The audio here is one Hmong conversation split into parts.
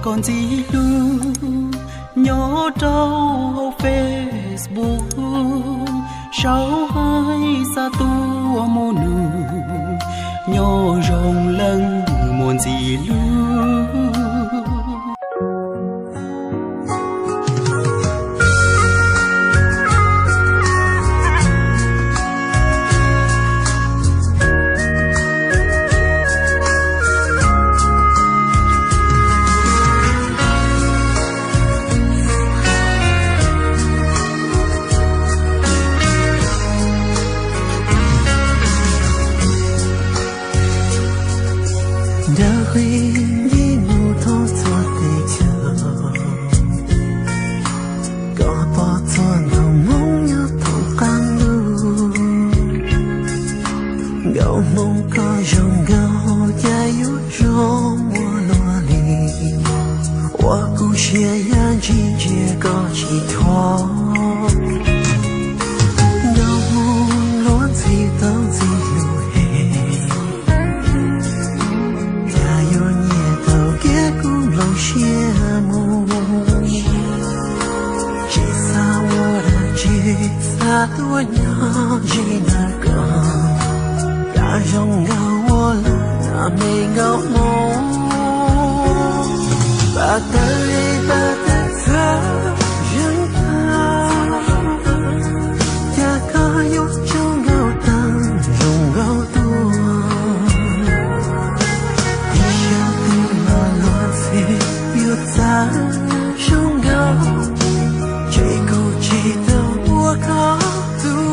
Koj ntxim hlub nyob rau hauv Facebook, sau hais xa tuaj mus nug, nyob zoo leej muam ntxim hlub. Ntawm qhib nti mus thoob txhua teb chaws, koj pom txhua ntug moo nyob thoob qab ntuj. Nkauj Hmoob koj zoo nkauj cas yuav zoo ua luaj li, ua kuv siab ya ntsis ntsia koj tsis thuam. Nkauj Hmoob luag ntxhi tau ntxim hlub heev, cas yuav nyiam tau kiag kuv nplooj siab mus. Tsis xav ua dab tsi, xav tuaj nyob ze ntawm koj, cas zoo nkauj ua luaj na me nkauj Hmoob. Pab tawv li pab tawv txhawv zeeg tag, cas koj yuav tsaug nkauj tag zoo nkauj tuaj. Ib xyoos twb los luag ntxhi yuav txawj zoo nkauj, ces kuv tsis tau ua koj tus.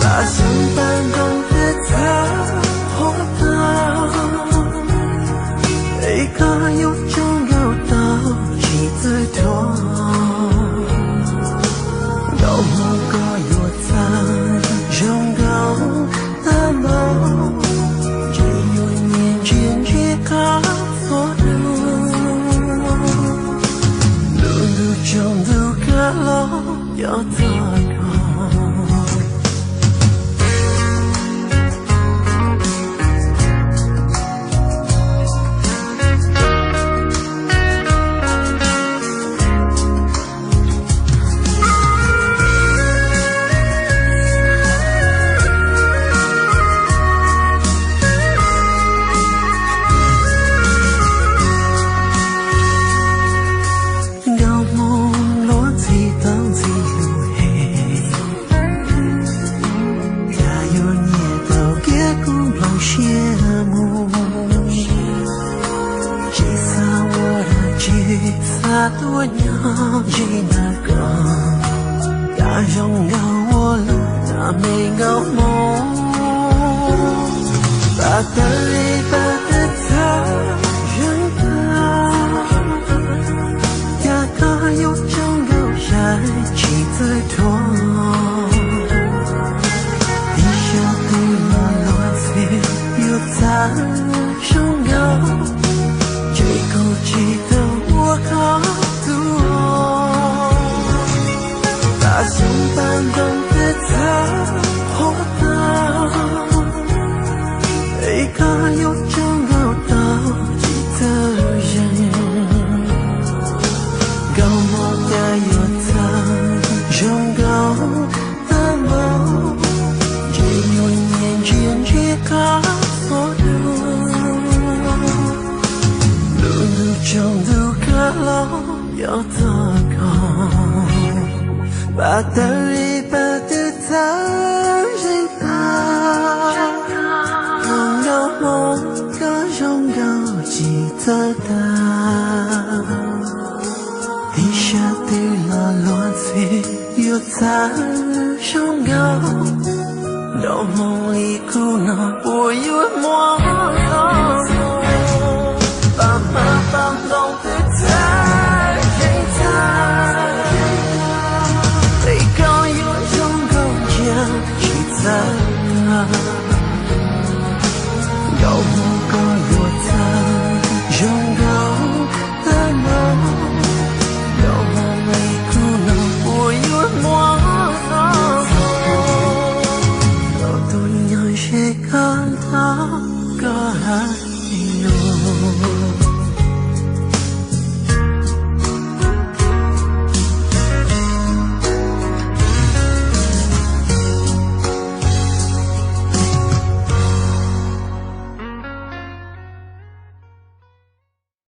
Pab xeeb pab ntoo twb txhawv qhuav tag, es koj yuav tsaug nkauj tau tsis txawj thuam. Nkauj Hmoob koj yuav txawj zoo nkauj tag npaum, ces yuav nyiam ntsia ntsia koj txhua hnub. Lub ntuj tsaus ntuj kav los cov txog koj. Nkauj Hmoob luag ntxhi tau ntxim hlub heev, cas yuav nyiam tau kiag kuv nplooj siab mus. Tsis xav ua dab tsi, xav tuaj nyob ze ntawm koj, cas zoo nkauj ua luaj na me nkauj Hmoob. Pab tawv li pab tawv txhawv zeeg tag, cas koj yuav tsaug nkauj yaim tsis txawj thuam. Ib xyoos twb los luag ntxhi yuav txawj zoo nkauj, ces kuv tsis tau ua koj tus. Pab xeeb pab ntoo twb txhawv qhuav tag, es koj yuav tsaug nkauj tau tsis txawj zeeg. Nkauj Hmoob cas yuav txawj zoo nkauj tag npaum, ces yuav nyiam ntsia ntsia koj txhua hnub. Lub ntuj tsaus ntuj kav los cov txog koj, pab tawv li pab tawv txhawv zeeg tag, nkauj Hmoob koj zoo nkauj tsis txawj tag.